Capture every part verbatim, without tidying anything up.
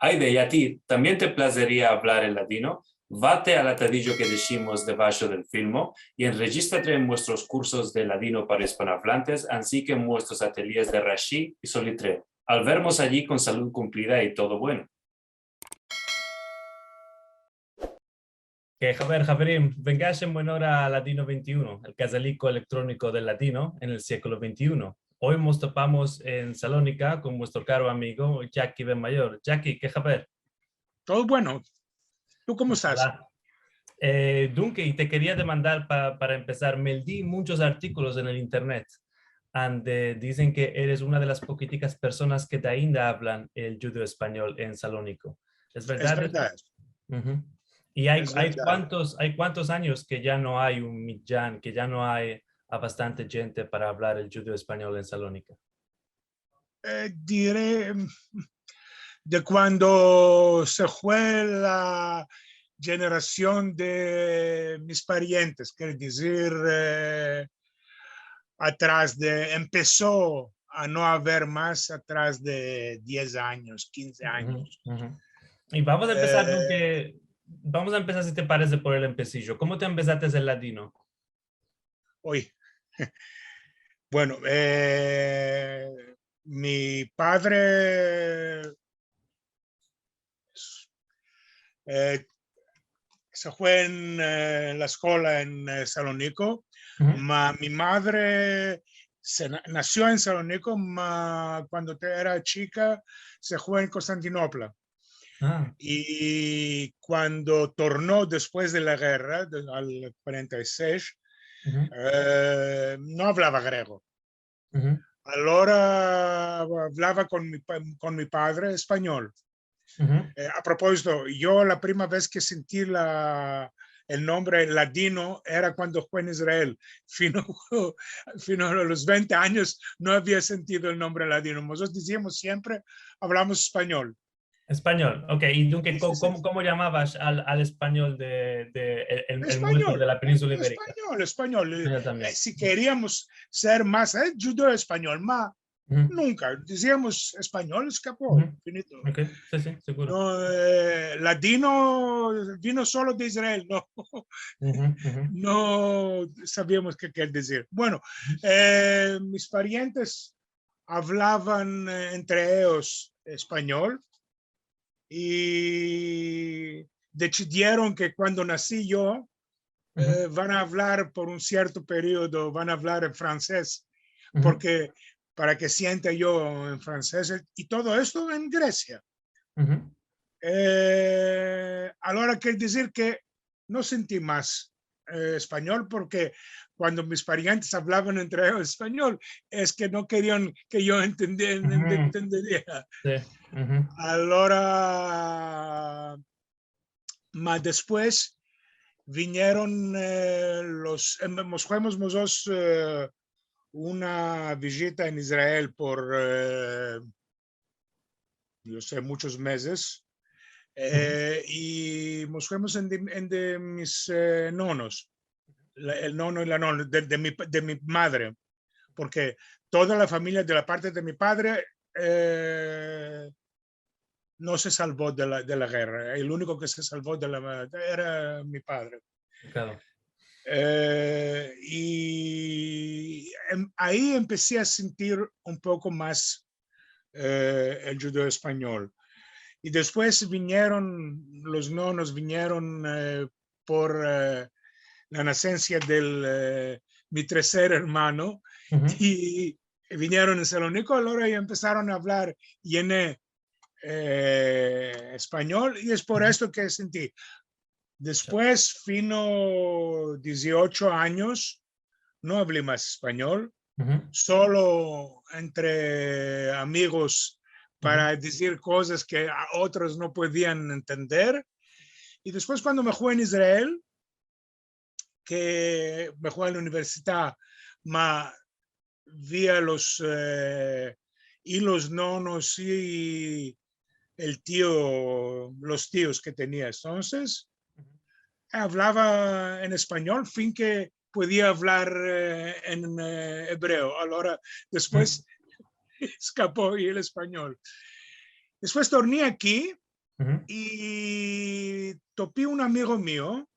Ayde, i a ti, tambien te plazeria avlar el ladino? Vate al atadijo ke deshimos debasho del filmo i enrejistrate en muestros kursos de ladino para ispanoavlantes, ansi ke en muestros atelyes de Rashi i Solitreo. Al vermos ayi kon salud kumplida i todo bueno. Ke haber, haverim, vengash en buena ora a Ladino vente i uno, el kazaliko elektroniko del ladino en el siglo vente i uno. Oy mos topamos en Salonika kon muestro karo amigo Jaki Benmayor. Jaki, ke haber? Todo bueno. Tu komo estas? Ola. Eh, dunke, i te keria demandar pa, para empesar, me ledi munchos artikolos en el internet, ande dizen ke eres una de las pokitikas personas ke ainda avlan el djudeo-espanyol en Saloniko. Es verdad esto? Es verdad. I ay, ay kuantos, ay kuantos anyos ke ya no ay un miyan, ke ya no ay a bastante djente para avlar el djudeo-espanyol en Salonika? Eh, dire, de kuando se fue la jenerasion de mis parientes, kere dizir, eh, atras de, empeso a no aver mas atras de diez anyos, kinze anyos. I vamos a empesar, eh, dunke, vamos a empesar, si te parese, por el empesijo. Komo te empesates el ladino? Oy. Bueno, eh, mi padre, eh, se fue en, eh, la eskola en, eh, Saloniko, ma mi madre se na-, nasio en Saloniko, ma kuando te-, era chika se fue en Konstantinopla. I kuando torno despues de la gerra, de, al kuarenta i sesh, eh, no avlava grego. Alora avlava kon mi pa-, kon mi padre espanyol. Eh, a propozito, yo la prima vez ke senti la, el nombre ladino era kuando fue en Israel. Fino, fino a los vente anyos no avia sentido el nombre ladino. Mozotros diziamos siempre, avlamos espanyol. Espanyol, ok. I dunke, komo, komo yamavas al, al espanyol de, de el, el, el mundo de la peninsula iberika? Espanyol, espanyol. Espanyol tambien. Eh, si keriamos ser mas, eh, djudeo-espanyol, ma nunka. Diziamos espanyol, eskapo, finito. Ok, si, si, seguro. No, eh, ladino vino solo de Israel, no. No saviamos ke kere dizir. Bueno, eh, mis parientes avlavan, eh, entre eyos espanyol i desidieron ke kuando nasi yo, eh, van a avlar por un sierto periodo, van a avlar en franses, porke para ke sienta yo en franses, i todo esto en Gresia. Eh, alora kere dizir ke no senti mas, eh, espanyol, porke kuando mis parientes avlavan entre eyos espanyol, es ke no kerian ke yo entende-, entenderia. Si. Alora, ma despues vinieron, eh, los, eh, mos fuimos mozotros, eh, una vijita en Israel por, eh, yo se, munchos mezes, eh, i mos fuimos ende, ende mis, eh, nonos, la, el nono i la nona de, de mi, de mi madre, porke toda la famiya de la parte de mi padre, eh, no se salvo de la, de la gerra. El uniko ke se salvo de la, era mi padre. Klaro. Eh, i em-, ayi empesi a sentir un poko mas, eh, el djudeo-espanyol. I despues vinieron, los nonos vinieron, eh, por, eh, la nasensia del, eh, mi terser ermano, i vinieron en Saloniko, alora ya empesaron a avlar, yene, eh, espanyol, i es por esto ke senti. Despues, fino diziocho anyos, no avli mas espanyol, solo entre amigos para dizir kozas ke a otros no podian entender. I despues, kuando me fui en Israel, ke me fui a la universidad, ma via los, eh, i los nonos i el tio, los tios ke tenia entonses, avlava en espanyol, fin ke podia avlar, eh, en, eh, ebreo. Alora, despues eskapo i el espanyol. Despues torni aki, i topi un amigo mio,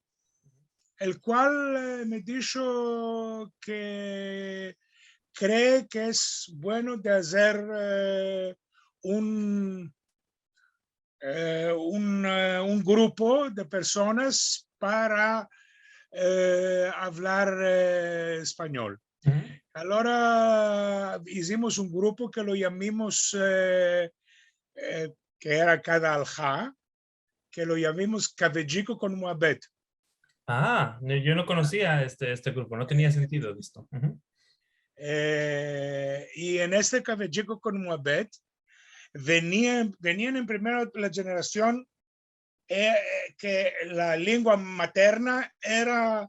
el kual, eh, me disho ke kree ke es bueno de azer, eh, un, eh, un, eh, un grupo de personas para, eh, avlar, eh, espanyol. Alora izimos un grupo ke lo yamimos, eh, eh, ke era kada alha, ke lo yamimos Kavedjiko kon Muabet. Ah, no, yo no konosia este, este grupo, no tenia sentido esto. Eh, i en este Kavedjiko kon Muabet venian, venian en primero la jenerasion, eh, ke la lengua materna era,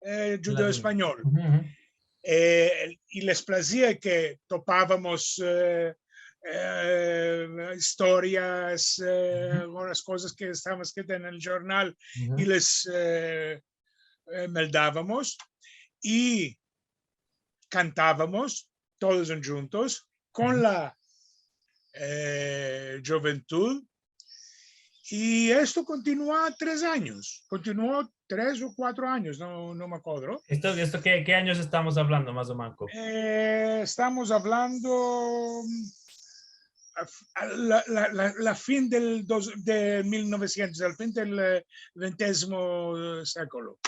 eh, djudeo-espanyol. Eh, i les plazia ke topavamos, eh, eh, istorias, eh, algunas kozas ke estavan eskritas en el jurnal i les, eh, eh, meldavamos i kantavamos todos djuntos kon la, eh, djuventud. I esto kontinuo tres anyos, kontinuo tres o kuatro anyos, no, no me akodro. Esto, esto ke, ke anyos estamos avlando, mas o manko? Eh, estamos avlando, mm, a f-, a la, la, la, la fin del dos, de mil novesientos, al fin del, eh, ventezimo, eh, sekolo.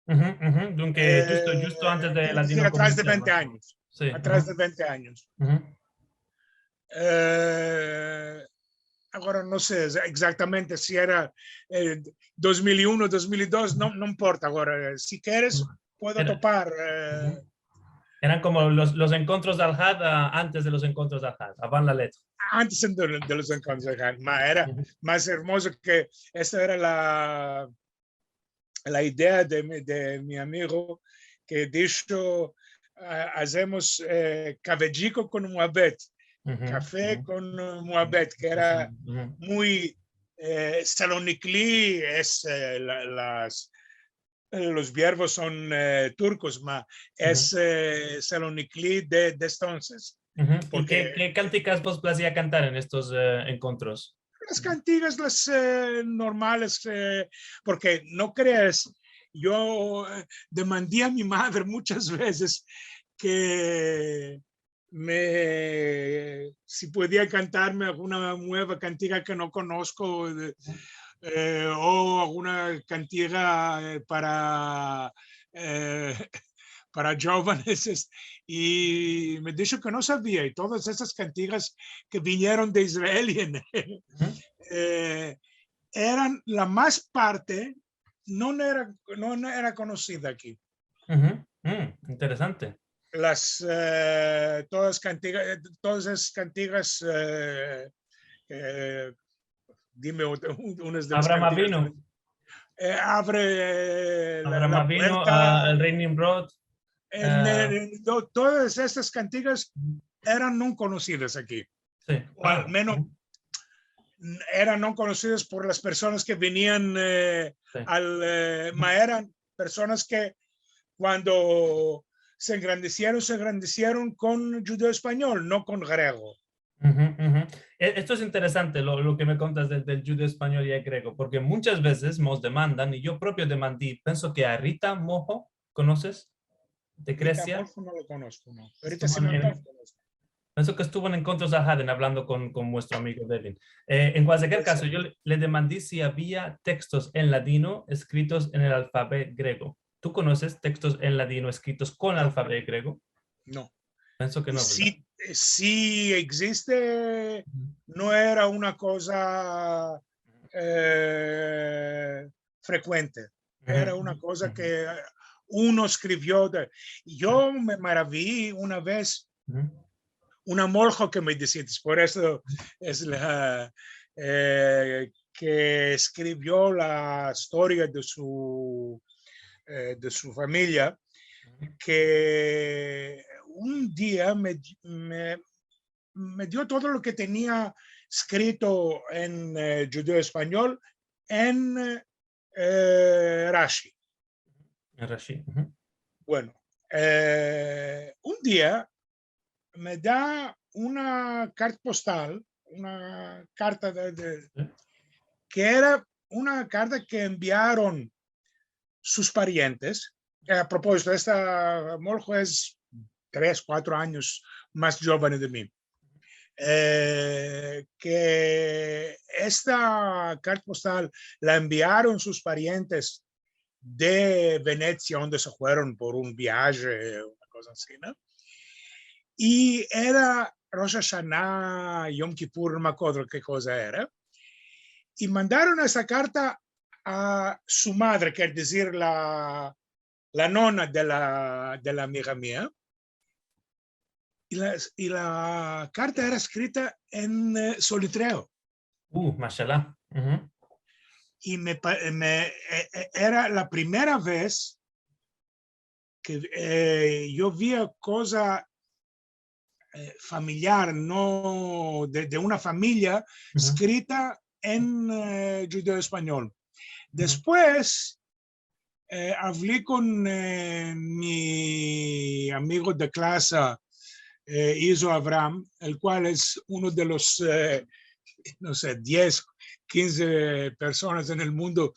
Dunke, djusto, djusto antes de la dinokupasyon, mas o manko. Si, atras de vente anyos. Si, atras de vente anyos. Eh, agora no se egzaktamente si era, eh, dos mil i uno, dos mil i dos, no, no importa. Agora, eh, si keres, puedo topar, eh. Eran komo los, los enkontros de Alhad, ah, antes de los enkontros de Alhad, avant la lettre. Antes de, de los enkontros de Alhad. Ma era mas ermozo ke esta era la, la idea de mi, de mi amigo ke disho, ah, azemos, eh, kavedjiko kon muabet, kafe kon muabet, ke era muy, eh, salonikli, es, eh, la, las, eh, los verbos son, eh, turkos, ma es, eh, salonikli de, de estonses. I ke, ke kantigas vos plazia kantar en estos, eh, enkontros? Las kantigas, las, eh, normales, eh, porke no kreas, yo, eh, demandi a mi madre munchas vezes ke me, si podia kantarme alguna mueva kantiga ke no konosko, eh, o alguna kantiga, eh, para, eh, para djovenes, es-, i me disho ke no savia, i todas esas kantigas ke vinieron de Israel i en, eh, eran la mas parte, no era, no, no era konosida aki. Interesante. Las, eh, todas kantiga-, eh, todas esas kantigas, eh, eh, dime ot-, unas de las kantigas. Abraham Avinu. Eh, avre, eh, la, Abraham Avinu, puerta. Ah, el rey Nimrod. En, eh, to-, todas estas kantigas eran no konosidas aki. Si. O al menos eran no konosidas por las personas ke vinian, eh, al, eh, ma eran personas ke kuando se engrandesieron, se engrandesieron kon djudeo-espanyol, no kon grego. E-, esto es interesante, lo, lo ke me kontas del, del djudeo-espanyol i el grego, porke munchas vezes mos demandan, i yo propio demandi, penso ke a Rita Moho, konoses? De Gresia. Rita Moho no lo konosko, no. Rita Simonton lo konosko. Penso ke estuvo en enkontros Alhad avlando kon, kon muestro amigo Devin. Eh, en kualkier kaso, yo le, le demandi si avia tekstos en ladino eskritos en el alfabet grego. Tu konoses tekstos en ladino eskritos kon alfabet grego? No. Penso ke no, verdad? Si, si egziste, no era una koza, eh, frekuente. Era una koza ke uno eskrivio de, yo me maraviyi una vez, una molho ke me disites, por esto es la, eh, ke eskrivio la istoria de su, eh, de su famiya, ke un dia me, me, me dio todo lo ke tenia eskrito en, eh, djudeo-espanyol en, eh, Rashi. En Rashi. Bueno, eh, un dia me da una karta postal, una karta de, de, ke era una karta ke enviaron sus parientes. A propozito, esta molho es tres, kuatro anyos mas djoven de mi. Eh, ke esta karta postal la enviaron sus parientes de Venezia, onde se fueron por un viaje, una koza ansi, no? I era Rosh Ashana, Yom Kipur, no me akodro ke koza era. I mandaron esta karta a su madre, kere dizir la, la nona de la, de la amiga mia. I la, i la karta era eskrita en, eh, solitreo. Uh, mashallah. I me, pa- me, eh, eh, era la primera vez ke, eh, yo via koza, eh, familiar, no, de, de una famiya eskrita en, eh, djudeo-espanyol. Despues, eh, avli kon, eh, mi amigo de klasa, eh, Izo Avram, el kual es uno de los, eh, no se, diez, kinze personas en el mundo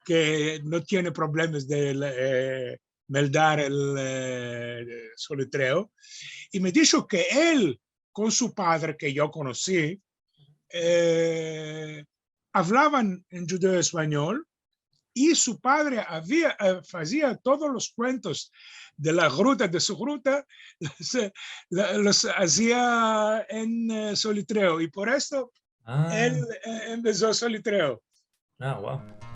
ke no tiene problemas de, eh, meldar el, eh, solitreo. I me disho ke el, kon su padre ke yo konosi, eh, avlavan en djudeo-espanyol, i su padre avia, eh, fazia todos los kuentos de la gruta, de su gruta, los, eh, la- los azia en, eh, solitreo, i por esto el, eh, empeso solitreo. Ah, wow.